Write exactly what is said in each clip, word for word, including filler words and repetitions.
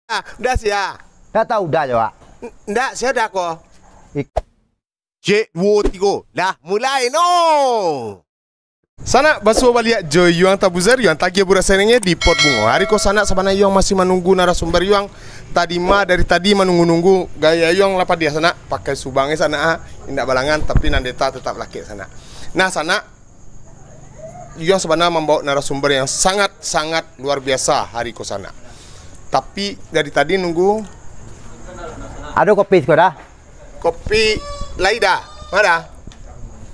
Ah, dah sia. Dah tahu dah jawab. Ndak, sia dah ko. Ik- Cek, duo, tigo. Lah, mulai no. Sanak, basuo baliak jo Yuang Tabuzer, Yuang Tagiah Burak Serengnya di Pot Bungo. Hari ko sanak, sabana Yuang masih manunggu narasumber Yuang. Tadi mah, dari tadi manunggu-nunggu, gaya Yuang lah padiah sanak. Pakai subang eh sanak ah. Indak balangan, tapi nan deta tetap lakek sanak. Nah, sanak, Yuang sabana mambawa narasumber yang sangat-sangat luar biasa hari ko sanak. Tapi dari tadi nunggu. Ado kopi siko dah? Kopi lai dah. Ma dah?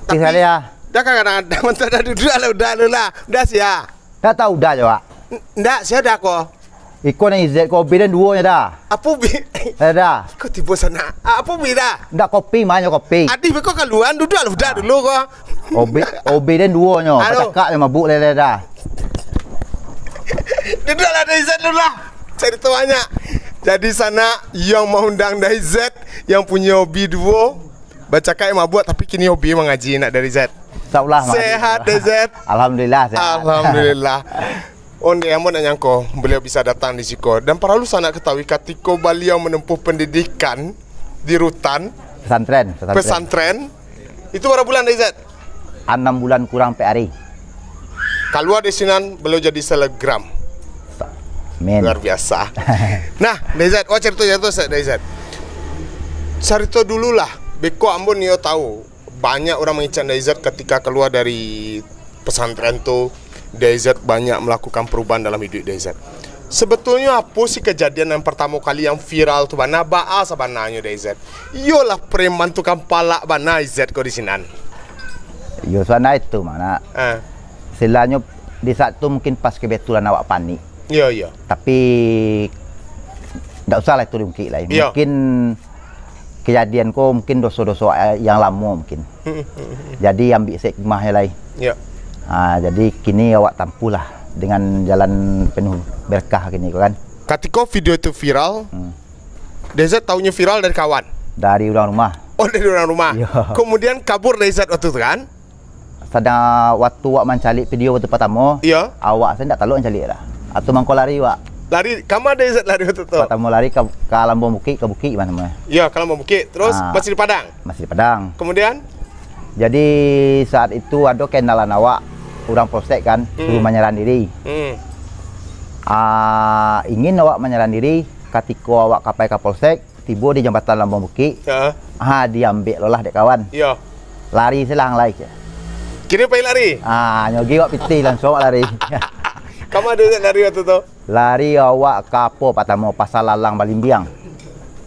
Kopi Tapi, sakali dah. Dah kadang-kadang mantap dah duduak lah, udah lu lah. Udah sia. Dah tahu dah jawab. N-, ndak sia dah ko. Iko nan izet ko, obi den duo nyo dah. Apo bi? Dah, dah. Iko tibo sanak. Ah, apo bi dah? Ndak kopi, manyo kopi. Adih beko kaluan, duduak lah udah dulu ko. Obi, obi den duo nyo. Aduh. Bacakak nyo mabuk lele dah. Duduak lah, Daizat dulu lah. Carito banyak. Jadi sanak, yang maundang Daizat, yang punyo obi duo, bacakak yang mabuk, tapi kini obi mangaji nak Daizat. Insya Allah, mangaji. Sehat, Daizat? Alhamdulillah, sehat. Alhamdulillah. Onde ambo ndak nyangko beliau bisa datang di siko. Dan paralu sanak ketahui, katiko baliau menempuh pendidikan di rutan Pesantren, pesantren. Pesantren, itu bara bulan, Daizat? Anam bulan kurang pek ari. Kalua di sinan, beliau jadi selebgram. Amin. Luar biasa. Nah, Daizat, wah, carito, carito, Daizat. Carito dulu lah. Beko ambo nio tahu. Banyak urang mangecek Daizat ketika kalua dari pesantren tu, Daizat banyak melakukan perubahan dalam hidup Daizat. Sebetulnyo apo sih kejadian yang pertamo kali yang viral tu bana? Baa sabananyo Daizat? Iyolah preman tukang palak bana Izat ko di sinan. Iyo, sabananyo itu, Mak, nak. Ah. Istilahnyo di saat tu mungkin pas kebetulan awak panik. Iyo, iyo. Tapi ndak usahlah itu diungkik lai. Iyo. Mungkin kejadian ko mungkin doso-doso, eh, yang lamo mungkin. Jadi ambiak se hikmahnyo lai. Iyo. Ah, jadi kini awak tampuhlah dengan jalan penuh berkah kini ko kan. Katiko video itu viral, Hmm. Daizat tahunyo viral dari kawan? Dari urang rumah. Oh, dari urang rumah. Iyo. Kemudian kabur Daizat waktu tu kan? Sadang waktu wak mancaliak video waktu patamo, Iyo. Awak se ndak talok mancaliak lah. Atau mangko lari wak. Lari, kama Daizat lari waktu tu? Patamo lari ka, ka Lambung Bukik, ka bukik mah namonyo. Iyo, ka Lambung Bukik. Terus Ah, masih di Padang? Masih di Padang. Kemudian? Jadi saat itu ado kenalan awak, urang polsek kan, Hmm. suruh manyarahkan diri. Hmm. Ah, ingin awak manyarahkan diri, katiko awak ka pai ka polsek, tibo di jambatan Lambung Bukik. Ha. Ha, diambiak lo lah dek kawan. Iyo. Lari se lah ang lai, cek. Kini pai lari? Ah, nyogi wak pitih, langsuang wak lari. Kama Daizat lari waktu tu? Lari awak ka apo patamo, Pasar Lalang Balimbiang.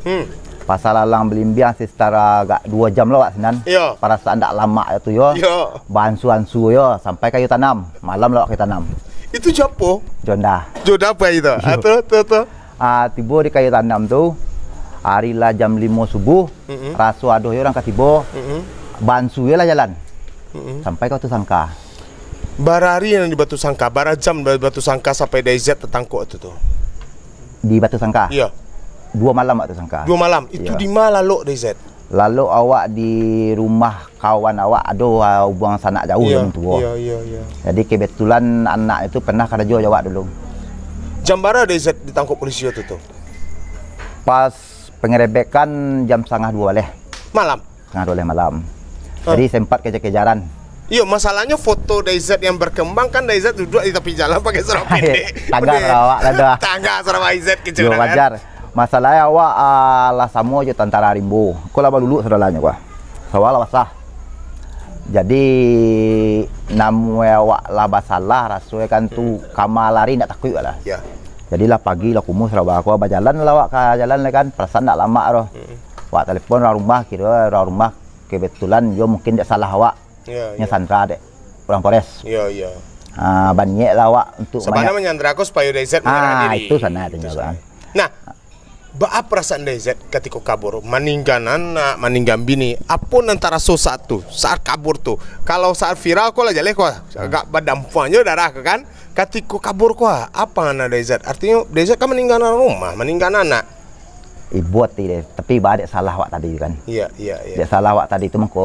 Hmm. Pasar Lalang Balimbiang sekitar agak duo jam lo wak sinan. Iyo. Parasaan ndak lamak tu yo. Iyo. Baansu-ansu yo, sampai Kayu Tanam. Malam lo wak Kayu Tanam. Itu jo apo? Jo Honda. Jo Honda apo itu? Iyo. Ah, tu, tu, tu. Ah, tibo di Kayu Tanam tu, ari lah jam limo subuh, Mm-mm. raso ado yo urang ka tibo, Mm-mm. baansu yo lah jalan. Mm-mm. Sampai ka Batu Sangka. Bara ari nan di Batu Sangka, bara jam dari Batu Sangka sampai Daizat tatangkok tu, tu? Di Batu Sangka? Iyo. Duo malam Batu Sangka. Duo malam? Itu Iyo. di ma lalok Daizat? Lalok awak di rumah kawan awak ado, ah, ubuang sanak jauah Iyo, nan tuo. iyo, iyo, iyo. Jadi kebetulan anak itu pernah karajo jo awak dulu. Jam bara Daizat ditangkok polisi waktu tu? Pas pengerebekan jam satangah duo baleh. Malam? Satangah duo baleh malam. Ah. Jadi sempat kejar-kejaran. Iyo, masalahnyo foto Daizat yang berkembang kan Daizat duduak di tapi jalan pakai sarung pendek. Tangga Udah. sarawak lah dah. Tangga sarawak Izat Yo, kecelakaan. wajar. Masalahnyo awak, ah, lah samo jo tantara rimbo. Ko lah baluluk saudalanyo ko. Sawah lah basah. Jadi, namuah awak lah basalah, raso kan tu Hmm. kama lari ndak takuik lah. Ya. Jadi lah pagi lah kumuh saraba ko, bajalan lah awak ka jalan lah kan, parasaan ndak lamak doh. Hmm. Awak telepon urang rumah, kiro urang rumah kebetulan yo mungkin dek salah awak. Ya, Nyo ya. sandra dek urang Polres. Ya, ya. Ah, baniek lah awak untuk Sabana banyak manyandra ko supayo Daizat Ah, manyarahkan diri. itu sana Itu tinggal sana. kan. Nah, baa parasaan Daizat katiko kabur, maninggan anak, maninggan bini, apo nan taraso saat tu, saat kabur tu? Kalau saat viral ko lah jaleh ko, agak badampuang jo darah ko kan. Katiko kabur ko, apa ngana Daizat? Artinyo, Daizat kan maninggan rumah, maninggan anak. Ibo ati deh, tapi ba dek salah awak tadi kan. Iya, iya, iya. Dek salah awak tadi tu mangko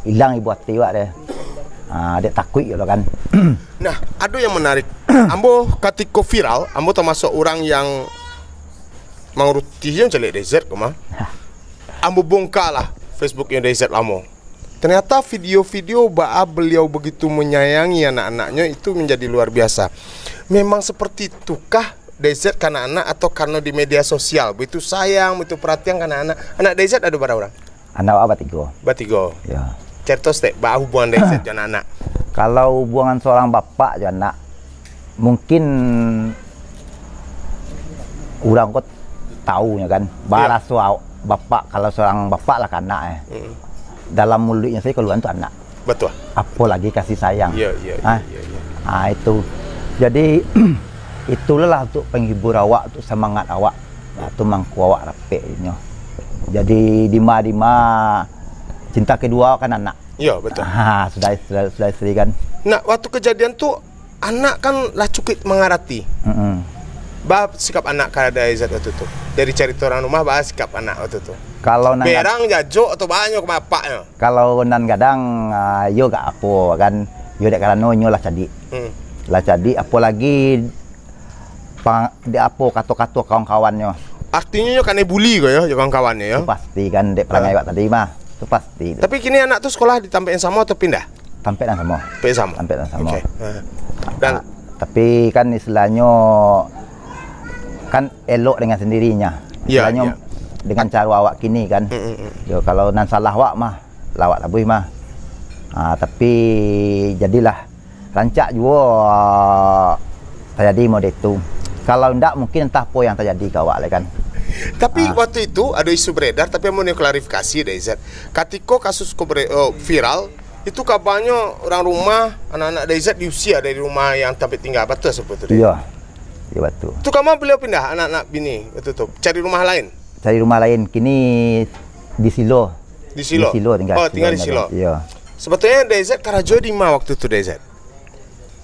ilang ibo ati awak deh. Ah, dek takuik gitu kan. Nah, ado yang menarik. Ambo katiko viral, ambo termasuk orang yang Manguruti je caliak D Z ko mah. Ambo bongkar lah Facebook-nyo D Z lamo. Ternyata video-video baa beliau begitu menyayangi anak-anaknyo itu menjadi luar biasa. Memang seperti itukah D Z ka anak-anak atau karena di media sosial begitu sayang, begitu perhatian ka anak-anak? Anak D Z ado bara urang? Anak awak batigo. Batigo. Ya. Carito stek, baa hubungan D Z jo anak-anak? Kalau hubungan seorang bapak jo anak, mungkin urang ko tahu nyo kan. Iyo. Baraso awak bapak, kalau seorang bapak lah ka anak, eh. Mm. Dalam mulutnyo sajo kaluar tu anak. Betul. Apolagi kasih sayang. Iyo, iyo, iyo, Ah. iyo, iyo. Ah, itu. Jadi, itulah untuk penghibur awak, untuk semangat awak. Nah, tu mangko awak rapek inyo. Jadi, dima-dima cinta kedua kan anak. Iyo, betul. Ah, sudah, sudah, sudah isteri kan. Nah, waktu kejadian tu, anak kan lah cukuik mangarati. Mm-mm. Baa sikap anak ka D Z waktu tu? Dari carito urang rumah, baa sikap anak waktu tu? Kalau nan gad- Berang, jajok, atau baa nyo ka bapaknyo? Kalau nan gadang, ah, iyo gak apo kan. Iyo dek karano inyo lah cadiak. Hmm. Lah cadiak, apolagi pang-, di apo, kato-kato kawan-kawannyo. Artinyo, nyo kanai buli ko yo, jo kawan-kawannyo yo? Tu pasti kan, dek perangai Ah. awak tadi mah. Tu pasti tu. Tapi kini anak tu sekolah di tampek yang samo atau pindah? Tampek yang samo. Tampek yang samo? Tampek yang samo. Oke. Ah. Dan Ah, tapi kan istilahnyo kan elok dengan sendirinya. Ya, Istilahnyo ya. dengan caro awak kini kan. Mm, mm, mm. Yo, kalau nan salah awak mah, lah awak tabuih mah. Ah, tapi jadilah rancak juo, ah, tajadi model tu. Kalau ndak, mungkin entah apo yang tajadi ka awak lai kan. Tapi Ah. waktu itu ado isu beredar, tapi ambo nak klarifikasi dek Izat. Katiko kasus ko bere-, oh, viral, itu kabanyo urang rumah, anak-anak dek Izat diusia dari rumah yang tampek tingga. Batua sapo tu, Dek? Iyo. Iyo, batua. Tu kama beliau pindah, anak-anak bini waktu tu? Cari rumah lain? Cari rumah lain. Kini di Silo. Di Silo? Di Silo tingga. Oh, tingga di Silo. Iyo. Sebetulnyo dek Izat karajo di ma waktu tu, dek Izat?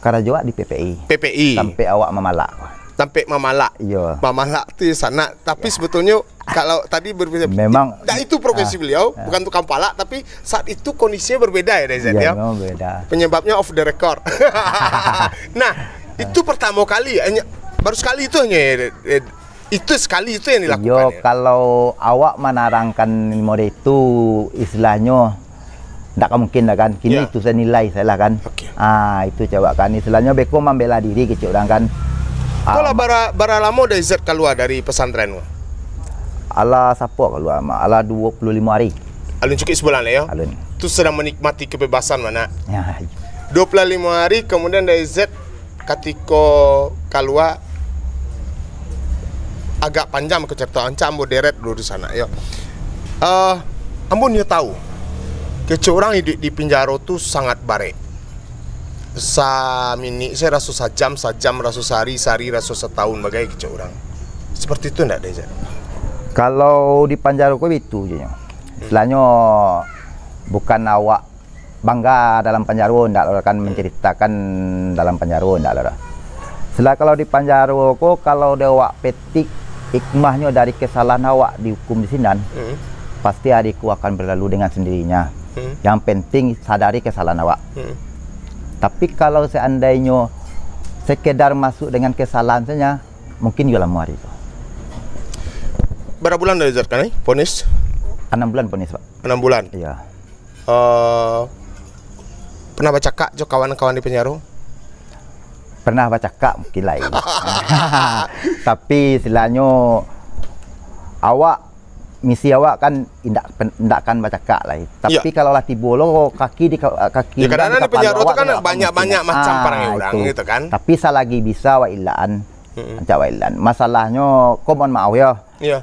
Karajo awak di P P I. P P I. Tampek awak mamalak. Tampek mamalak. Iyo. Mamalak tu sanak, tapi sebetulnyo kalau tadi berbeda, Memang, dah itu profesi ah, beliau, ah. bukan tukang palak, tapi saat itu kondisinya berbeda ya, dek Izat, Iyo, ya? memang berbeda. Penyebabnya off the record. Nah, itu pertama kali, hanya, baru sekali itu hanya, eh, Itu sekali itu yang dilakukan, Iyo, ya? kalau awak manarangkan model itu, istilahnyo, ndak ka mungkin lah kan. Kini Ya. itu saya nilai saya lah kan. Oke. Ah, itu coba kan. Istilahnyo beko mambela diri kecek urang kan. Kau Ah, lah bara, bara lamo dek Izat kalua dari pesantren tu? Alah sapo kalua, Mak? Alah dua puluh limo hari. Alun cukuik sebulan lah, ya? Alun. Tu sedang menikmati kebebasan, mana? Ya. Dua puluh limo hari, kemudian dek Izat katiko kalua agak panjang ko carito, rancak ambo deret dulu di sanak, yo. Eh, ambo nio tahu, kecek urang iduik di pinjaro tu sangat barek. Saminik se raso sajam, sajam raso sahari, sahari raso satahun bagai kecek urang. Seperti tu ndak, dek Izat? Kalau di panjaro ko bitu je nyo. Istilahnyo bukan awak bangga dalam panjaro, ndak lo kan, Hmm. menceritakan dalam panjaro, ndak lo. Sila kalau di panjaro ko, kalau dek awak petik hikmahnyo dari kesalahan awak dihukum di sinan, Hmm. pasti hari ko akan berlalu dengan sendirinya. Hmm. Yang penting sadari kesalahan awak. Hmm. Tapi kalau seandainyo sekedar masuk dengan kesalahan saja, mungkin juo lamo hari tu. Bara bulan dek Izat kan, eh, vonis? Anam bulan vonis, Pak. Anam bulan? Iya. Eh, pernah bacakak jo kawan-kawan di penjaro? Pernah bacakak mungkin lain. Tapi istilahnyo awak, misi awak kan indak pen-, indak kan bacakak lai. Tapi Iya. kalau lah tibo lo kaki di ka-, kaki Ya, urang kadang-kadang di di kepala penjaro tu awak kan tu awak banyak-banyak mungkin. macam Ah, parangai urang itu. gitu kan. Tapi salagi bisa awak ilaan, Mm-mm. rancak awak ilaan. Masalahnyo, ko mohon maaf yo. Iya.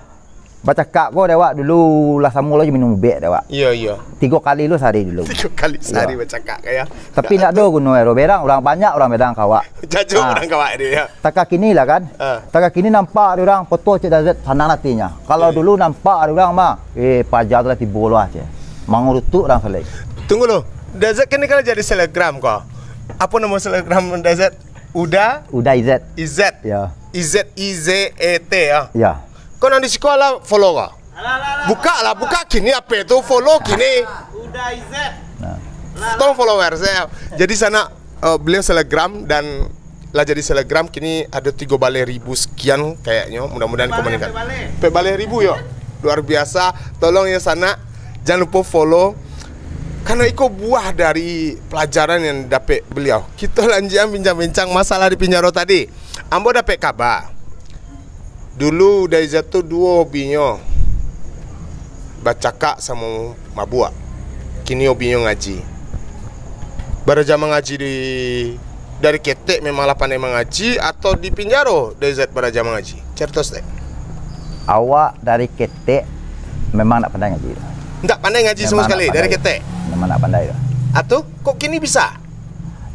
Bacakak ko dek awak dulu lah samo lo jo minum ubek dek awak. Iya, iya. Tigo kali lo sahari dulu. Tigo kali sahari Iya. bacakak ka, ya. Tapi ndak ado guno ero berang, urang banyak urang berang ka awak. Jajo Ah. urang ka awak dia, ya. Taka kini lah kan. Ah. Taka kini nampak dek urang foto cek Dazet sanang atinyo. Kalau Iya. dulu nampak dek urang mah, eh, paja tu lah tibo lo ah, cek. Mangurutuk urang salek. Tunggu lo. Dazet kini kan jadi selebgram ko. Apa nama selebgram Dazet? Uda? Uda Izet. Izet. Ya. I Z I Z E T, ya. Ya. Kau nan di siko lah follow ko? Buka lah, buka kini apa tu, follow kini. Uda Izet. Nah. Tolong follower saya. Jadi sanak, eh, beliau selebgram dan lah jadi selebgram, kini ado tigo baleh ribu sekian kayaknyo. Mudah-mudahan iko maningkat. Ampek baleh ribu yo. Luar biasa. Tolong yo sanak, jangan lupo follow. Karena iko buah dari pelajaran yang dapek beliau. Kito lanjuikan bincang-bincang masalah di pinjaro tadi. Ambo dapek kaba. Dulu Daizat tu duo hobinyo, bacakak samo mabuak. Kini hobinyo ngaji. Baraja mangaji di, dari ketek memang lah pandai mangaji, atau di pinjaro Daizat baraja mangaji? Carito saketek. Awak dari ketek memang ndak pandai ngaji. Ndak pandai ngaji samo sakali, dari ketek? Memang ndak pandai tu. Atu, kok kini bisa?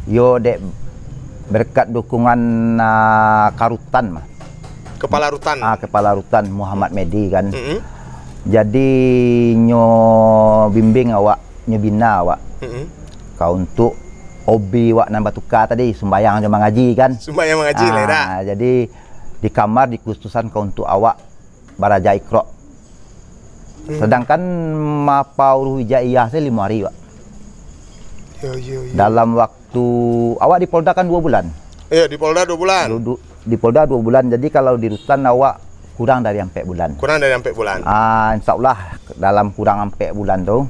Yo, dek berkat dukungan, ah, karutan mah. Kepala rutan. Ah, kepala rutan Muhammad Medi kan. Mm-mm. Jadi nyo bimbing awak, nyo bina awak. Mm-mm. Ka untuk hobi awak nan batuka tadi, sumbayang jo mangaji kan. Sumbayang mangaji lah, dah. Ah, jadi di kamar dikhususan ka untuk awak baraja Iqra. Hmm. Sedangkan mapa uruh ijazah se limo hari, Pak. Yo, yo, yo. Dalam waktu, awak di Polda kan duo bulan. Iyo, di Polda duo bulan. Di Polda duo bulan, jadi kalau di rutan awak kurang dari ampek bulan. Kurang dari ampek bulan. Ah, insya Allah dalam kurang ampek bulan tu,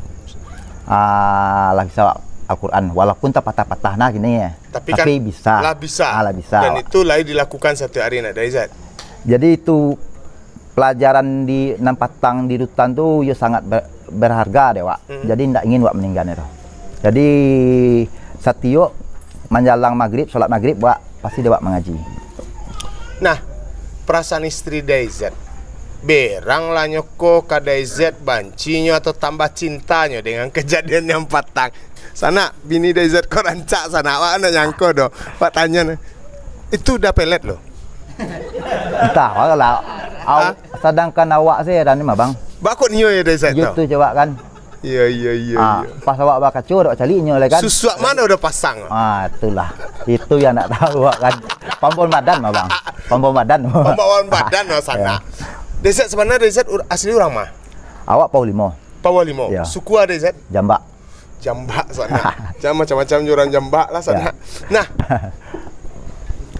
ah, lah bisa Al-Quran, walaupun tapatah-patah nah kini ya. Tapi kan bisa. Lah bisa. Ah, lah bisa. Dan itu lah dilakukan satiok hari nak, Daizat. Jadi itu pelajaran di nan patang di rutan tu yo sangat ber-, berharga dek awak. Mm-mm. Jadi ndak ingin awak maningganyo tu. Jadi satiok manjalang magrib, solat magrib awak pasti dek awak mangaji. Nah, perasaan istri Daizat. Berang lah nyo ko ka Daizat bancinyo atau tambah cintanyo dengan kejadian yang patang. Sanak, bini Daizat ko rancak sanak. Awak ndak nyangko doh. Awak tanyo, "Itu udah pelet loh." Entah, awak lah. Aw-, Hah? Sadangkan awak se ado ni mah, Bang. Bako nio ya Daizat tu? Gitu coba kan. Iya, iya, iya, Ah, iya. Pas awak bakaco, awak caliak nyo lah kan. Susuak mana udah pasang? Ah, itulah. Itu yang nak tahu awak kan. Pambon badan mah, Bang. Pambon badan. Pambon badan mah sanak. Ya. Daizat sebenarnya Daizat ur-, asli urang mah? Awak Pau Limo. Pau Limo. Ya. Suku a Daizat? Jambak. Jambak sanak. Jangan macam-macam jo urang Jambak lah sanak. Ya. Nah,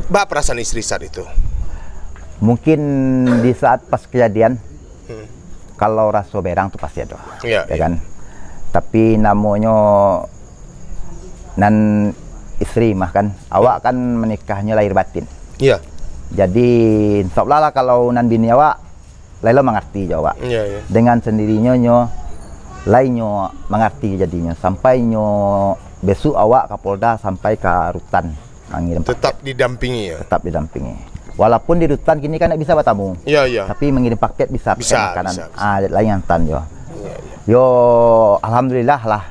ba perasaan istri saat itu? Mungkin di saat pas kejadian, Hmm. kalau raso berang tu pasti ado. Iya, Ya iya. kan? Tapi namonyo nan istri mah kan, awak kan manikahnyo lahir batin. Iya. Jadi, insya Allah lah kalau nan bini awak lai lo mangarti jo awak. Iya, iya. Dengan sendirinyo nyo, lai nyo mangarti jadinyo. Sampai nyo besuk awak ka Polda, sampai ka rutan mangirim paket. Tetap didampingi ya? Tetap didampingi. Walaupun di rutan kini kan ndak bisa batamu. Iya, iya. Tapi mangirim paket bisa, paket Bisa, makanan. bisa, bisa. Ah, lai ngantan jo. Iya, iya. Yo, alhamdulillah lah.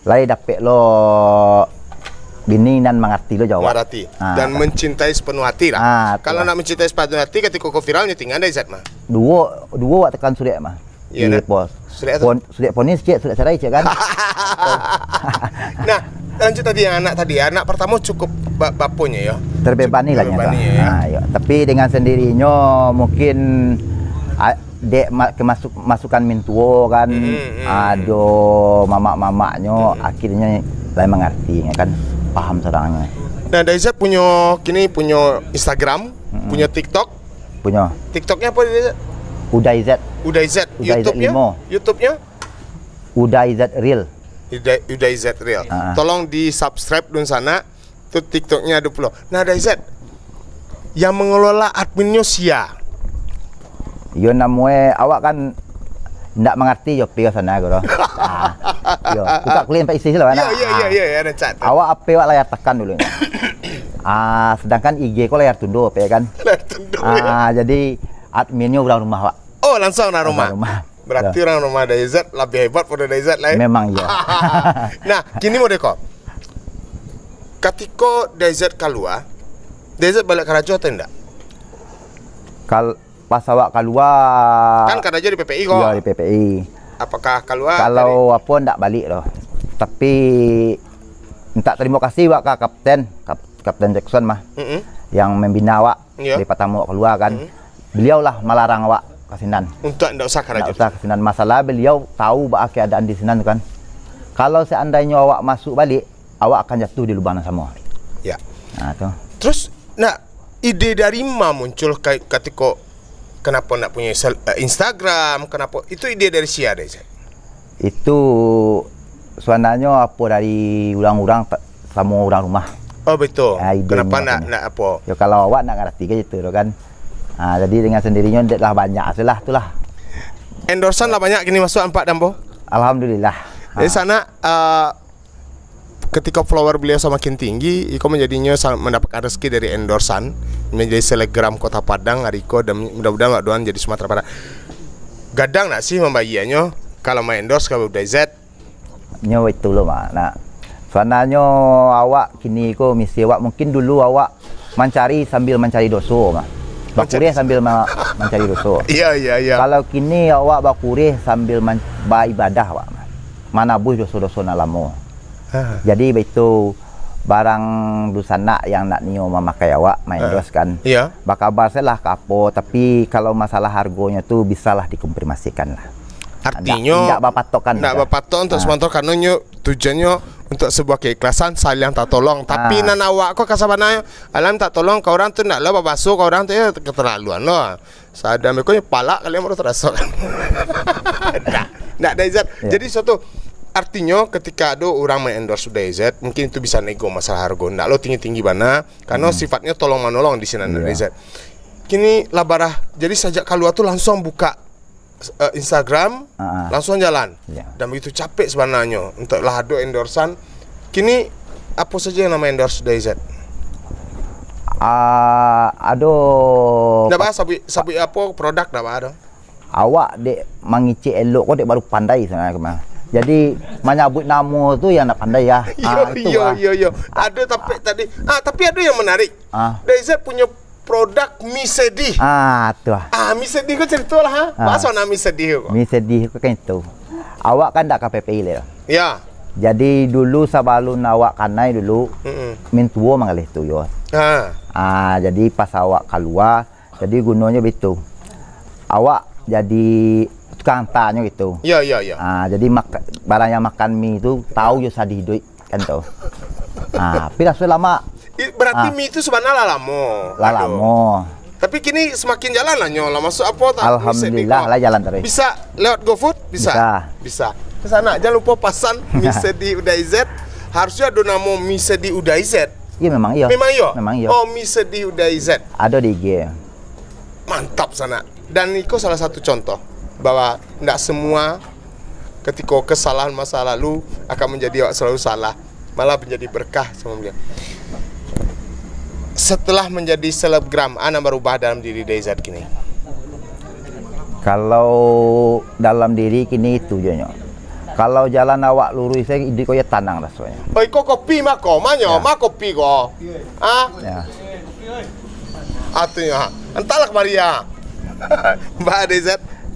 Lai dapek lo bini nan mangarti lo jo awak. Mangarti. Ah, Dan kan. mencintai sepenuh hati lah. Ah, Kalau itulah. nak mencintai sepenuh hati, katiko ko viral, nyo tinggal Daizat mah. Duo, duo awak tekan surek mah. Iya, Di nah. pos. Surek tu. Pon-, surek ponis cek, surek cerai cek kan. Nah, lanjut tadi yang anak tadi. Anak pertama cukup ba-, baponyo ya. Terbebani lah nyo Terbebani tu. ya. Ah, ya. Tapi dengan sendirinyo mungkin, ah, dek ma-, kemasuk-, masukan mintuo kan, Mm, mm. ado mamak-mamaknyo, Mm. akhirnyo lai mangarti kan, paham sorangnyo. Nah, Daizat punyo, kini punyo Instagram, Mm-mm. punyo TikTok. Punyo. TikToknya apa, Daizat? Udaizat. Udaizat. Udaizat YouTube-nya? limo. YouTube-nya? Udaizat Real. Uda-, Udaizat Real. Ah, ah. Tolong di-subscribe dun sanak. Tu TikToknya ado pulo. Nah, Daizat, yang mengelola adminnyo sia? Yo, namonyo awak kan ndak mangarti yo, pio sana ko doh. Ah, yo, buka kuliah empat isi lah, Yo, nah. yo, yo, Ah. yo, yo, ada chat. Awak A P awak layar tekan dulu. Ah, sedangkan I G ko layar tundo, P kan? Layar tundo, Ah, ya. jadi adminnyo urang rumah awak. Oh, langsung urang rumah. Urang rumah. Berarti Ya. urang rumah Daizat lebih hebat pada Daizat lah, eh. Memang, iya. Nah, kini model ko. Katiko Daizat kalua, Daizat balik karajo atau indak? Kal-, pas awak kalua Kan karajo di P P I ko. Iya, di P P I. Apakah kalua Kalau dari apo, ndak balik doh. Tapi minta terima kasih awak ka kapten, Kap-, Kapten Jackson mah, Mm-mm. yang membina awak Iya. dari pertama awak kalua kan. Mm-mm. Beliau lah malarang awak ka sinan. Untuk ndak usah Ndak karajo. usah ka sinan. Masalah beliau tahu baa keadaan di sinan tu kan. Kalau seandainyo awak masuk balik, awak akan jatuh di lubang yang sama. Ya. Nah, tu. Terus, nak, ide dari ma muncul ka-, katiko, kenapa nak punya sel-, eh, Instagram, kenapa, itu ide dari sia, dari sia? Itu sabananyo apo dari urang-urang ta-, samo urang rumah. Oh, betul. Ah, idenya Kenapa nak, tu. nak apo? Yo, kalau awak nak ngarati kan itu tu kan. Ah, jadi dengan sendirinya dek lah banyak tu lah, tu lah. Endorsean lah banyak kini masuk, nampak, Dambo? Alhamdulillah. Jadi Ah. sanak, ah, ketika follower beliau samakin tinggi, iko menjadinya sa-, mendapatkan rezeki dari endorsean, menjadi selebgram Kota Padang, ari ko, dan mudah-mudahan Wak Doan jadi Sumatera Barat. Gadang nak sih mambayarnyo, kalau ma-endorse ka Uday Z? Nyo itu lo, Mak. Nah, sabananyo awak kini ko misi awak, mungkin dulu awak mancari sambil mancari doso, Mak. Mancari Bakureh sambil ma-, mancari doso. Iya, iya, iya. Kalau kini awak bakureh sambil man-, baibadah, Mak. Manabuih doso-doso nan lamo. Ah. Jadi, baitu, barang dunsanak yang nak nio mamakai awak, ma-endorse Ah. kan. Iya. Bakabar sajolah ka apo, tapi kalau masalah hargonyo tu bisalah dikonfirmasikan lah. Artinyo, Ndak, ndak bapatokan ndak juga. bapatok untuk Ah. sponsor, karano nyo tujuannyo untuk sebuah keikhlasan, saling tatolong. Tapi Ah. nan awak ko ka sabananyo, alah mintak tolong ka urang tu, ndak lo babaso ka urang tu, yo, keterlaluan lo. Sadang beko nyo palak kalian baru taraso kan. Ndak, ndak, Uday Z. Ya. Jadi suatu, artinyo ketika ado urang ma-endorse Uday Z, mungkin itu bisa nego masalah hargo. Ndak lo tinggi-tinggi bana, karano Hmm. sifatnyo tolong manolong di sinan, Iya. Uday Z. Kini lah barah, jadi sajak kalua tu langsung buka, eh, Instagram, Ah, ah. langsung jalan. Iya. Dan begitu capek sabananyo untuk lah ado endorsean. Kini apo sajo yang namo endorse Uday Z? Ah, ado Ndak baa, sabuik, sabuik apo produk ndak baa doh. Awak dek mangicek elok ko dek baru pandai sabananyo mah. Jadi manyabuik namo tu yang ndak pandai ya. Yo, Ah, itu yo, lah. yo, yo. Ado tapi tadi, ah, tapi ado yang menarik. Ah. Uday Z punyo produk mi sedih. Ah, tu lah. Ah, mi sedih ko carito lah, ha? Ah. Baa sabananyo mi sedih ko? Mi sedih ko kan itu. Awak kan ndak ka P P I lai. Ya. Jadi dulu sabalun awak kanai dulu, Mm-mm. mintuo manggaleh tu yo. Ha. Ah, jadi pas awak kalua, jadi gunonyo baitu. Awak jadi tukang antanyo gitu. Ya, ya, ya. Ah, jadi mak-, barang yang makan mi tu tahu yo sadih duit kan tu. Ah, tapi raso lamak. I-, berarti Ah. mi tu sabananyo lah lamo. Lah Aduh. lamo. Tapi kini semakin jalan lah nyo lah. Masuk apo tak? Alhamdulillah lah jalan terus. Bisa lewat GoFood? Bisa. Bisa. Bisa. Ke sana, jangan lupa pasan mi sedih Uday Z. Harusnyo ado namo mi sedih Uday Z. Iya, memang iya. Memang iya? Memang iya. Oh, mi sedih Uday Z. Ado di I G. Mantap sana. Dan iko salah satu contoh bahwa ndak semua ketika kesalahan masa lalu akan menjadi awak selalu salah, malah menjadi berkah sama beliau. Setelah menjadi selebgram, a nan barubah dalam diri Uday Z kini? Kalau dalam diri kini itu je nyo. Kalau jalan awak luruih sajo, iduik ko yo tanang rasonyo. Oi, ko kopi mah ko, manyo, Ya. mah kopi ko. Ah? Ya. Atunyo, ha. Antaklah kamari, ha. Mbak Uday Z.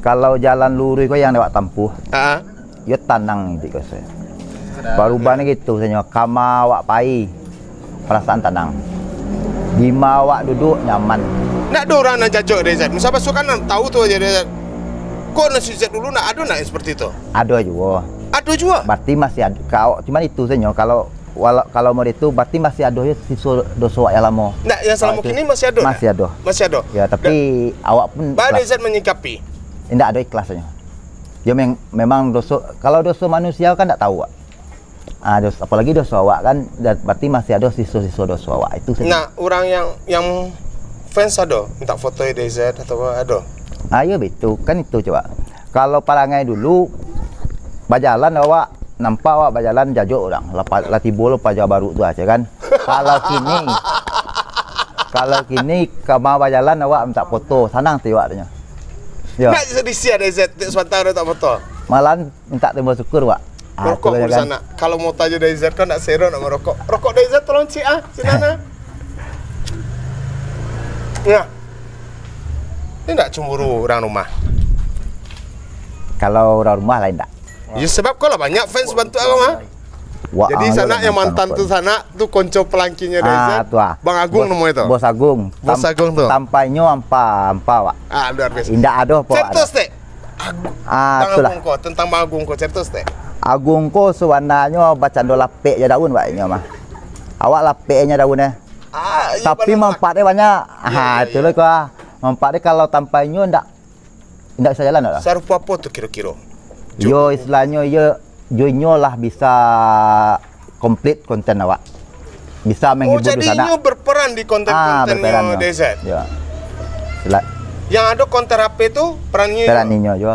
Kalau jalan luruih ko yang awak tampuah, Ha? yo tanang iduik ko se. Barubah ni gitu, sanyo kama awak pai, perasaan tanang. Dima awak duduk, nyaman. Ndak ado urang nan jajok Uday Z. Misal pasukan nan tahu tu aja Uday Z. Kok nan si Z dulu ndak ado ndak yang seperti itu? Ado juo. Ado juo? Berarti masih ado. Kalau, cuman itu sanyo, kalau Wala-, kalau model tu, berarti masih ado yo siso doso awak yang lamo. Ndak, yang salamo Kalau itu kini masih ado, masih ndak? ado. Masih ado. Ya, tapi Da-, awak pun Baa lah Uday Z menyikapi? Indak ado ikhlas sajo. Yo mem-, memang doso, kalau doso manusia kan ndak tahu, Wak. Ah, dos-, apalagi doso awak kan, da-, berarti masih ado siso-siso doso awak. Itu sajo. Nah, urang yang, yang fans ado minta foto Uday Z atau ado? Ah, yo, betul. Kan itu coba. Kalau parangai dulu, bajalan awak, nampak awak bajalan, jajok urang. Lah pa-, lah tibo lo paja baru tu aja kan. Kalau kini, kalau kini, kama bajalan awak minta foto, sanang tu awak tanyo. Yo. Nak jadi sia Uday Z, tiap sabanta minta foto. Malahan minta terima syukur, Wak. Ah, Rokok tu pun kan. Di sana. Kalau mau tanya Uday Z kan nak sero nak merokok. Rokok Uday Z tolong cik ah, sinan ah. Nah. Ini ndak cemburu urang rumah? Kalau urang rumah lain ndak. Ya, sebab kau lah banyak fans bantu abang, ah. Wah, Jadi, ah, sanak lah yang mantan mantan tu, apa? Sanak tu konco pelangkinyo Uday Z. Ah, tu, ah. Bang Agung Bos, namonyo tu. Bos Agung. Bos Tam-, Agung tu. Tampanyo ampa, ampa, Wak. Ah, luar biasa. Indak ado apa, Wak. Cerita setek. Agung. Ah, Bang itulah. Agung ko, tentang Bang Agung ko, cerita setek. Agung ko sabananyo bacando lapek je daun, Wak, inyo mah. Awak lapek je daun, eh. Ah, iyo, tapi manfaatnya banyak. Iyo, ha, iyo, itu iyo. Lah, kua. Manfaatnya kalau tanpa inyo ndak, ndak bisa jalan, lah. Sarupo apo tu kiro-kiro? Yo, istilahnyo, yo, yo inyo lah bisa komplit konten awak. Bisa menghibur di sana. Oh, jadi inyo berperan di konten-konten ah, berperan, yo, D Z? Yo. Sila- Yang ada konten H P tu, perannyo peran inyo, yo.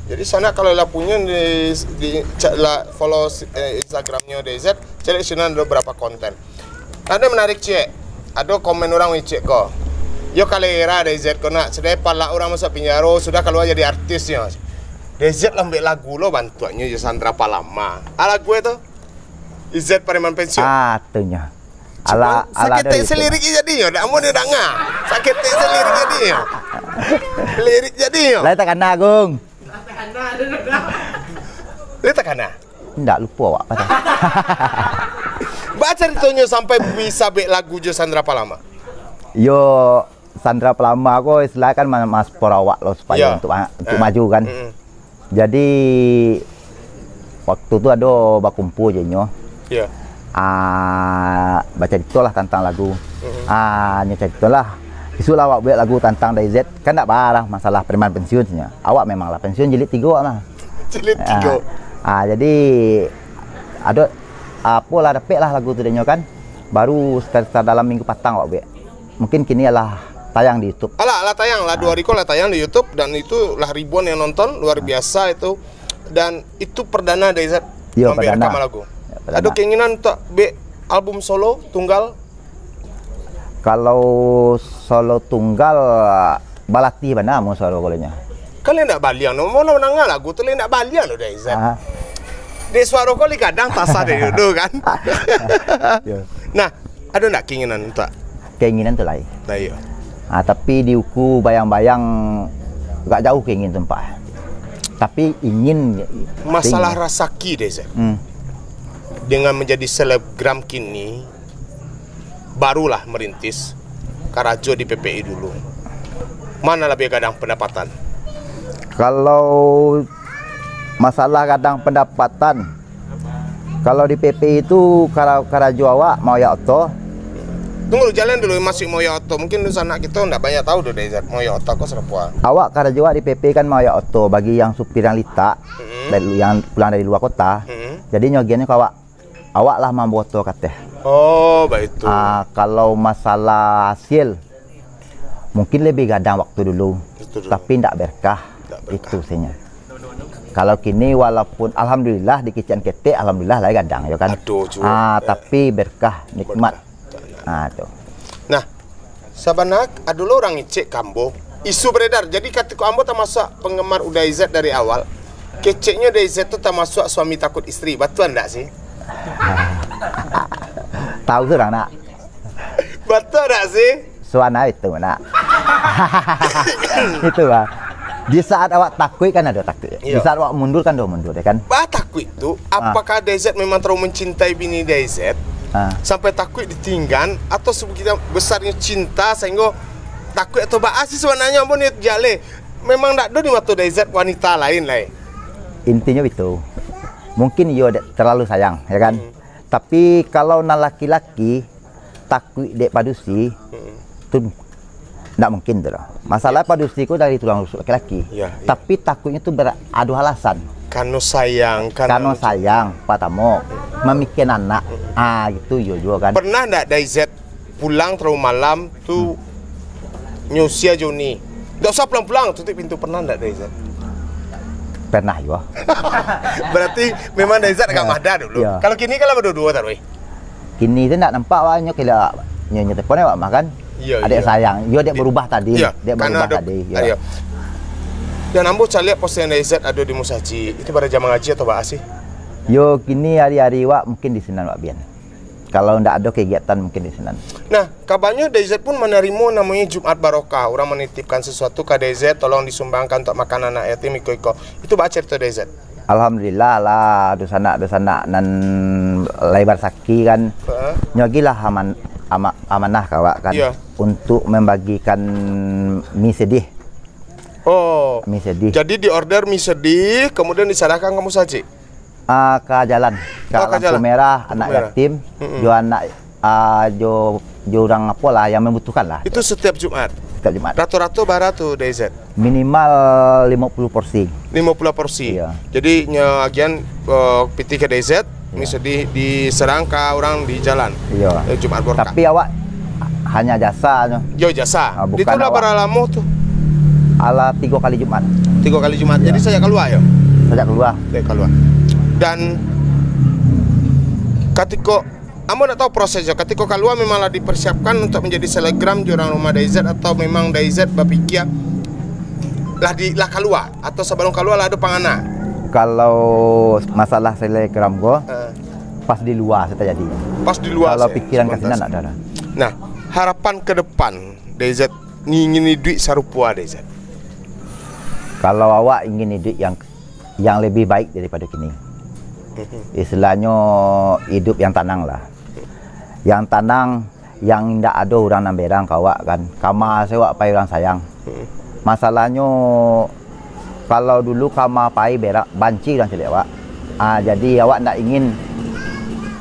Jadi, sanak kalau lah punyo di, di, cak lah follow si-, eh, Instagramnyo D Z, cek sinan ada berapa konten. Ada menarik, cek. Ada komen orang, cek ko. Yo kalera D Z ko nak, sudah palak orang masuk penjaro, sudah keluar jadi artisnyo. D Z lah ambil lagu lo bantuaknyo jo Sandra Palama. Ah, lagu itu. Izet Pareman Pensiun. Ah, tu nyo. Cuma ala, ala saketek dari selirik je jadinyo, dak amuah nyo danga. Saketek selirik jadinyo. Lirik jadinyo. Lai takana, Gung. Lai takana? Ndak, lupo awak patah. Baa caritonyo sampai bisa buek lagu jo Sandra Palama? Yo, Sandra Palama ko istilah kan ma-, maspor awak lo supayo Yo. untuk ma-, untuk Eh. maju kan. Mm-mm. Jadi, waktu tu ado bakumpua je nyo. Yo. Ah, bacarito lah tantang lagu. Mm-mm. Ah, nyo carito lah. Isuak lah awak buek lagu tantang Daizet. Kan ndak baa lah masalah preman pensiun nyo. Awak memang lah pensiun jilid tigo awak mah. Jilid tigo. Ah, ah, jadi, ado, apo lah, dapek lah lagu tu dek nyo kan. Baru sekitar dalam minggu patang awak buek. Mungkin kini lah tayang di YouTube. Alah, lah tayang lah, dua hari ko lah tayang di YouTube, dan itu lah ribuan yang nonton, luar biasa itu. Dan itu perdana Daizet Yo, ambil perdana. rekaman lagu. Yo, perdana. Ado keinginan untuk buek album solo, tunggal? Kalau solo tunggal, balatih bana mun suaro ko nyo. Kan lai ndak baliang, no. Mun mandanga lagu tu lai ndak baliang lo, Daizet. Ah. Dek suaro ko lai gadang tasah dari dulu kan. Yo. Nah, ado ndak keinginan untuk? Keinginan tu lai. Nah, iyo. Ah, tapi di uku bayang-bayang agak jauh keinginan tu, Pak. Tapi ingin Masalah rasaki, Daizet. Hmm. Dengan menjadi selebgram kini, barulah merintis karajo di P P I dulu. Mana labiah gadang pendapatan? Kalau masalah gadang pendapatan, kalau di P P I tu kara-, karajo awak maoyak oto. Tunggu dulu, jalan dulu, masih maoyak oto. Mungkin dunsanak kito ndak banyak tahu doh, Daizet, maoyak oto ko sarapo. Awak karajo awak di P P I kan maoyak oto bagi yang supir yang litak, Mm-mm. dari, yang pulang dari luar kota. Mm-mm. Jadi nyo agiahnyo ka awak. Awak lah mambuek oto kateh. Oh, baitu. Ah, kalau masalah hasil, mungkin lebih gadang waktu dulu, Itu dulu. tapi ndak berkah. Ndak berkah. Itu sajo. Kalau kini walaupun alhamdulillah dikecekan ketek, alhamdulillah lah gadang yo kan. Aduh, cubo. Ah, Eh. tapi berkah, nikmat. Berkah. Ah, tu. Nah, Sabana ado lo urang ngecek ka ambo. Isu beredar. Jadi, katiko ambo tamasuak penggemar Uda Izat dari awal. Keceknyo Uda Izat tu tamasuak suami takut istri. Batua ndak sih? Tahu surang, nak. Batua ndak sih? Suana itu, nak. Itu, bah. Di saat awak takuik kan ado takuik. Di Iya. saat awak mundur kan ado mundur, ya kan? Bah, takuik tu, Ah. apakah Uda Izat memang terlalu mencintai bini Uda Izat? Ah. Sampai takuik ditinggan, atau sebegitu besarnya cinta sehingga takuik atau baa sih sebenarnya ambo ni jaleh. Memang ndak ado di mato Uda Izat wanita lain lai. Intinyo itu. Mungkin iyo dek terlalu sayang, ya kan? Hmm. Tapi kalau nan laki-laki takuik dek padusi, Hmm. tu ndak mungkin tu doh. Masalah Ya. padusi ko dari tulang rusuk laki-laki. Ya, ya. Tapi takuiknyo tu ber-, ado alasan. Karena sayang, karena Karena sayang, pertama. Mamikian anak. Hmm. Ah, gitu iyo juo kan. Pernah ndak Uda Izat pulang terlalu malam tu Hmm. nyusia Joni? Ndak usah pulang-pulang, tutup pintu. Pernah ndak Uda Izat? Pernah juo. Berarti memang Uda Izat agak Ya. mada dulu. Ya. Kalau kini kan lah baduo-duo taruih. Kini tu ndak nampak awak nyo kila, nyo, nyo telepon awak mah kan. Iya, Adek iya. sayang, yo dek berubah tadi, Iya, dek karena berubah ada tadi. Iya. iya. Dan ambo caliak postingan Uda Izat ado di musajik. Itu pada jamaah haji atau baa sih? Yo kini hari-hari wak mungkin di sinan wak Bian. Kalau ndak ado kegiatan mungkin di sinan. Nah, kabarnyo Uda Izat pun manarimo namonyo Jumat Barokah. Urang manitipkan sesuatu ka Uda Izat, tolong disumbangkan untuk makan anak yatim iko-iko. Itu baa carito Uda Izat? Alhamdulillah lah, dunsanak-dunsanak nan lai barsaki kan. Heeh. Nyo agiahlah aman-, ama-, amanah ka awak kan. Iya. Untuk membagikan mi sedih. Oh. Mi sedih. Jadi diorder mi sedih, kemudian diserahkan ka musajik? Ah, ka jalan, ka Oh, ka lampu jalan. merah, Lampu anak merah. yatim, Mm-mm. jo anak, ah, jo, jo urang apo lah yang mambutuhkan lah. Itu setiap Jumat? Setiap Jumat. Rato-rato bara tu, D Z? Minimal limo puluah porsi. Limo puluah porsi. Iya. Jadi, nyo agian, eh, pitih ka D Z, iya, miso di, diserang ka urang di jalan. Iya. Eh, Jumat Borkah. Tapi awak hanya jasa nyo. Yo, jasa. Ah, bukan awak. Itu lah bara lamo tu? Alah, tigo kali Jumat. Tigo kali Jumat. Iya. Jadi, sajak kalua yo? Sajak kalua. Sajak kalua. Dan katiko Ambo ndak tahu prosesnyo. Katiko kalua memang lah dipersiapkan untuk menjadi selebgram jo urang rumah D Z, atau memang D Z bapikia lah di, lah kalua, atau sabalum kalua lah ado pangana? Kalau masalah selebgram ko, eh, pas di lua se tajadi. Pas di lua. Kalau se, pikiran ka sinan spontan. Ndak ado lah. Nah, harapan ke depan D Z ingin iduik sarupo D Z? Kalau awak ingin iduik yang yang lebih baik daripado kini. Mhm. Istilahnyo, iduik yang tanang lah. Yang tanang, yang indak ado urang nan berang ka awak kan. Kama se awak pai urang sayang. Mhm. Masalahnyo, kalau dulu kama pai berang, banci urang caliak awak. Ah, jadi awak ndak ingin,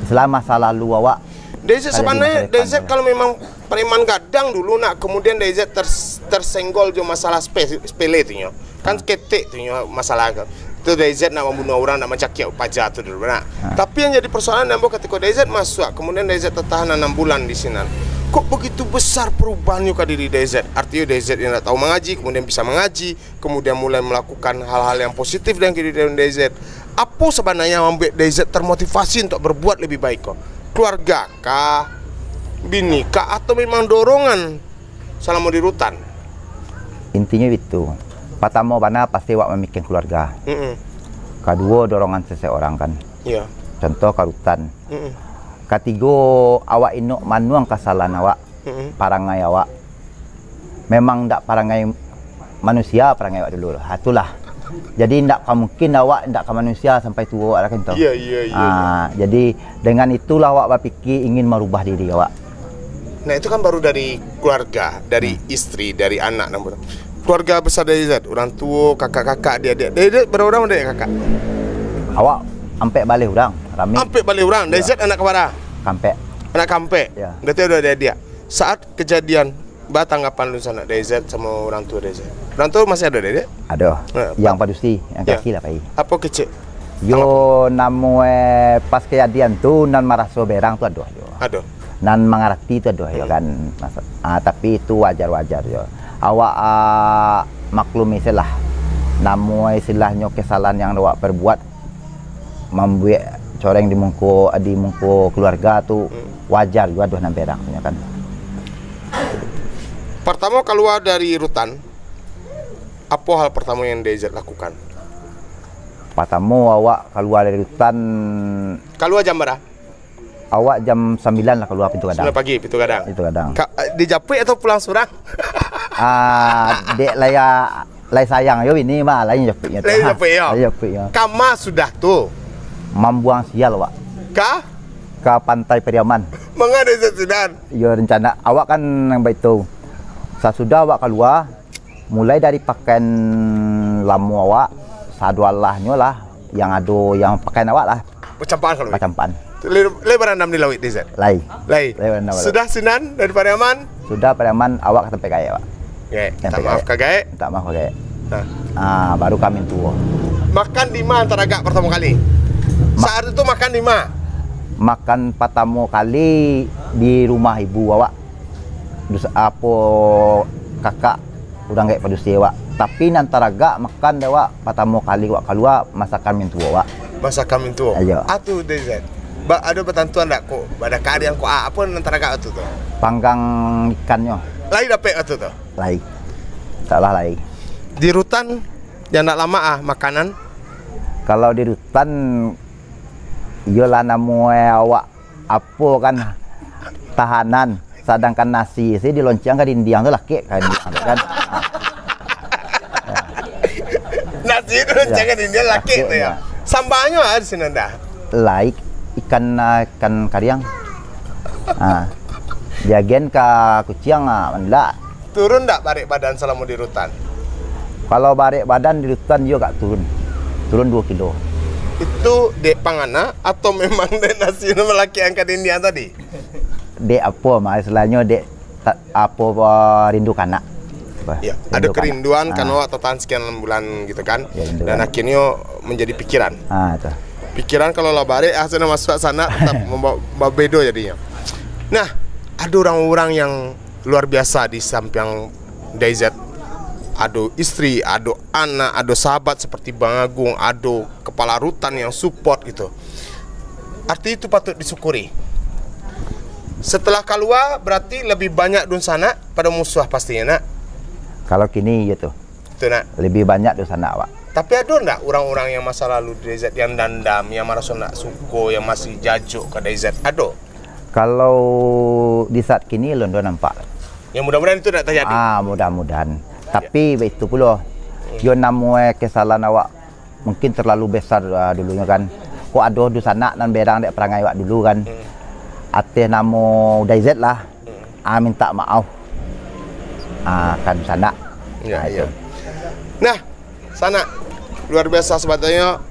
istilah masa lalu awak D Z ka jadi sabananyo, masa depan D Z awak. Kalau memang preman gadang dulu nak, kemudian D Z ters-, tersenggol jo masalah spe-, sepele tu nyo. Kan, ha, ketek tu nyo masalah tu. Tu D Z nak mambunuah urang, nak mancakiak paja tu dulu nak. Ha. Tapi yang jadi persoalan, ambo katiko D Z masuak, kemudian D Z tatahan anam bulan di sinan. Kok begitu besar perubahannyo ka diri D Z? Artinyo D Z yang ndak tahu mangaji, kemudian bisa mangaji, kemudian mulai melakukan hal-hal yang positif dengan kehidupan D Z. Apo sabananyo yang mambuek D Z termotivasi untuk berbuat lebih baik ko? Keluarga kah? Bini kah? Atau memang dorongan salamo di rutan? Intinyo itu, patamo bana pasti awak mamikian keluarga. Mm-mm. Kaduo, dorongan seseorang kan. Iya. Contoh ka rutan. Mm-mm. Katigo, awak inok manuang kasalahan awak. Mm-mm. Parangai awak. Memang ndak parangai manusia, parangai awak dulu lah. Ha, itulah. Jadi, ndak ka mungkin awak ndak ka manusia sampai tuo awak lah kan tu. Iya, iya, iya, ah, iya. Jadi, dengan itulah awak bapikir ingin marubah diri awak. Nah, itu kan baru dari keluarga, dari, hmm, istri, dari anak, namo tu. Keluarga besar dari Zat, urang tuo, kakak-kakak, adik-adik. Dari Zat, bara urang adik kakak? Awak ampek baleh urang, rami. Ampek baleh urang. Dari, iya, Zat anak kabara? Kaampek. Anak kaampek? Iya. Berarti ado adik-adik. Saat kejadian, ba tanggapan lu sanak dari Zat samo urang tuo dari Zat? Urang tuo masih ado dari Zat? Ado. Nah, yang pa-, padusi, yang, ya, kaki lah pai. Apo kecek? Yo, tanggapan. Namo, eh, pas kejadian tu, nan maraso berang tu ado, yo. Ado. Nan mangarati tu ado, yo, hmm, kan. Masa-, ah, tapi itu wajar-wajar, yo. Awak, ah, maklumi se lah. Namo istilahnyo kesalahan yang awak perbuat, mambuek coreng di muko, di muko keluarga tu, hmm, wajar juo doh nan berang, yo kan. Partamo kalua dari rutan, apo hal partamo yang Dezet lakukan? Partamo awak kalua dari rutan. Kalua jam bara? Awak jam sambilan lah kalua pintu gadang. Sambilan pagi, pintu gadang. Pintu gadang. Ka-, eh, dijapuik atau pulang surang? Ah, dek lai, ah, lai sayang yo bini mah, lai japuiknyo tu. Lai japuik yo? Lai japuik yo. Kama sudah tu? Mambuang sial, Wak. Ka? Ka Pantai Pariaman. Manga dari Sinan? Yo, rencana awak kan nan baitu. Sasudah awak kalua, mulai dari pakaian lamo awak, sadoalahnyo lah, yang ado, yang pakaian awak lah. Bacampaan kalau? Bacampaan. Lai, lai barandam di lauik, Dezet? Lai. Lai. Lai barandam lauik. Sudah sinan dari Pariaman? Sudah Pariaman, awak ka tampek gaek, Wak. Gaek. Tampek gaek. Minta maaf ka gaek? Minta maaf ka gaek. Nah. Ah, baru ka mintuo. Makan di ma taragak partamo kali? Ma- Saat itu makan di ma? Makan partamo kali di rumah ibu awak. Dus-, apo, kakak urang gaek padusi awak. Tapi nan taragak makan dek awak, partamo kali awak kalua, masakan mintuo awak. Masakan mintuo? Iyo. Atu, Dezet. Ba-, ado batantuan dak ko? Bada kariang ko, a-, apo nan taragak atu tu? Panggang ikannyo. Lai dapek atu tu? Lai. Insyaallah lai. Di rutan, jan dak lamak ah makanan? Kalau di rutan, iyolah namo e awak apo kan, tahanan, sadangkan nasi se dilonceng ka dindiang tu lakek ka dindiang tu kan. Nasi dilonceng ka dindiang lakek tu yo. Lakek, yo. Sambanyo a di sinan dah? Lai, ikan, ah, ikan kariang. Ah. Diagian ka kuciang, ah, mandak. Turun ndak barek badan salamo di rutan? Kalau barek badan di rutan iyo agak turun. Turun duo kilo. Itu dek pangana atau memang dek nasi nan malakek angka dindiang tadi? Dek apo mah, istilahnyo dek ta-, apo, ah, rindu kanak. Apa? Ya, ada kerinduan kan awak tertahan sekian bulan gitu kan. Ya, rindu kanak. Dan akhirnya menjadi pikiran. Ah, tu. Pikiran kalau lah barek, ah, sudah masuk sanak, tetap memba-, berbeda jadinya. Nah, ada orang-orang yang luar biasa di samping Daizat. Ado istri, ado anak, ado sahabat seperti Bang Agung, ado kepala rutan yang support gitu. Arti itu patut disyukuri. Setelah kalua, berarti lebih banyak dunsanak pada musuh pastinya, nak? Kalau kini, iyo tu. Itu, nak? Lebih banyak dunsanak, Wak. Tapi ado ndak urang-urang yang masa lalu Daizat yang dandam, yang maraso ndak suko, yang masih jajok ka Daizat? Ado? Kalau di saat kini, alun ado nampak. Ya, mudah-mudahan itu ndak terjadi. Ah, mudah-mudahan. Ya. Tapi, baitu pulo, yo namo, eh, kesalahan awak mungkin terlalu besar, ah, dulunyo kan. Kok ado dunsanak nan berang dek parangai awak dulu kan. Hmm. Ateh namo Daizat lah. Hmm. Ah, minta maaf. Ah, kan sanak. Ya, ah, ya. Itu. Nah, sanak, luar biasa sebenarnya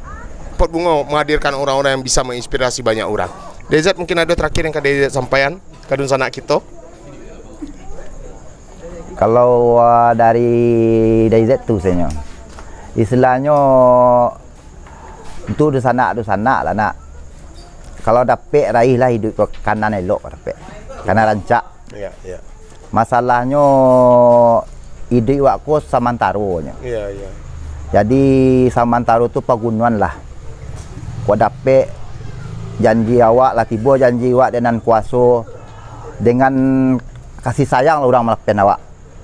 Pot Bungo menghadirkan orang-orang yang bisa menginspirasi banyak orang. Daizat, mungkin ada terakhir yang ka Daizat sampaikan ka dunsanak kito? Kalau, ah, dari Daizat tu sajo. Istilahnyo, tu dunsanak-dunsanak lah, nak. Kalau dapek, raihlah iduik ko kanan elok dapek. Kanan rancak. Ya, ya. Masalahnyo, iduik wak ko samantaronyo. Ya, ya. Jadi, samantaro tu pagunoan lah. Kok dapek janji awak lah, tibo janji wak dek nan kuaso, dengan kasih sayang lah urang malakukan awak.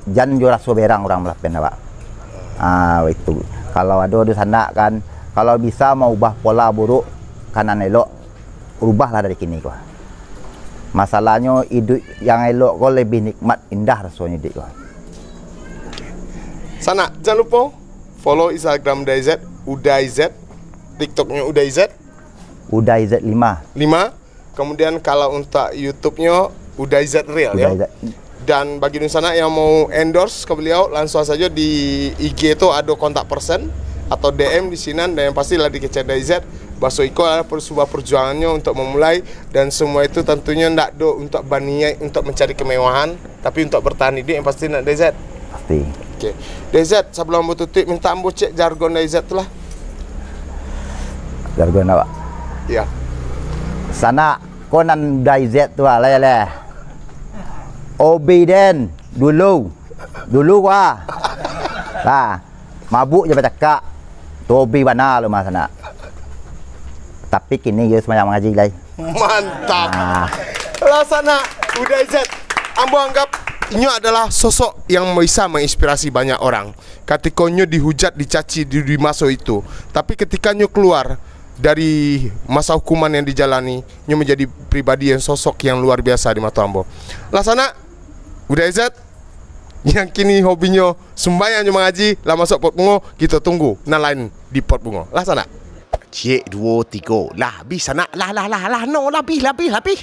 Jan jo raso berang urang malakukan awak. Ah, itu. Kalau ado dunsanak kan, kalau bisa maubah pola buruk kanan elok, rubahlah dari kini ko. Masalahnyo, iduik yang elok ko lebih nikmat, indah rasonyo iduik ko. Sanak, jangan lupa follow Instagram Uday Z, Uday Z, TikToknya Uday Z. Uday Z lima. Lima. Kemudian kalau untuk YouTube-nyo, Uday Z Real, ya. Uday Z. Dan bagi dunsanak yang mau endorse ke beliau, langsung saja di I G tu ada kontak person atau D M di sinan, dan yang pasti lah dikecek dari Z. Baso iko adalah per-, sebuah perjuangannyo untuk memulai, dan semua itu tentunya ndak do untuk baniaik untuk mencari kemewahan, tapi untuk bertahan hidup yang pasti nak dari Z. Pasti. Oke. Dari Z, sebelum ambo tutup, minta ambo cek jargon dari Z tu lah. Jargon awak? Ya. Sanak, ko nan Uday Z tu lah, leh, leh. Obiden, dulu. Dulu ko ah. Lah, mabuk je bacakak. Tu hobi bana lo mah sanak. Tapi kini yo sumbayang mangaji lai. Mantap. Ah. Lah sanak, Uday Z. Ambo anggap inyo adalah sosok yang bisa menginspirasi banyak orang. Katiko nyo dihujat, dicaci di, di maso itu. Tapi ketika nyo keluar dari masa hukuman yang dijalani, nyo menjadi pribadi yang sosok yang luar biasa di mato ambo. Lah sanak, Uday Z, yang kini hobinyo sumbayang jo mangaji, lah masuk Pot Bungo, kito tunggu nan lain di Pot Bungo. Lah sanak. Ciek, duo, tigo. Lah, abih sanak. Lah, lah, lah, lah, no, lah, abih, lah, abih, lah, abih.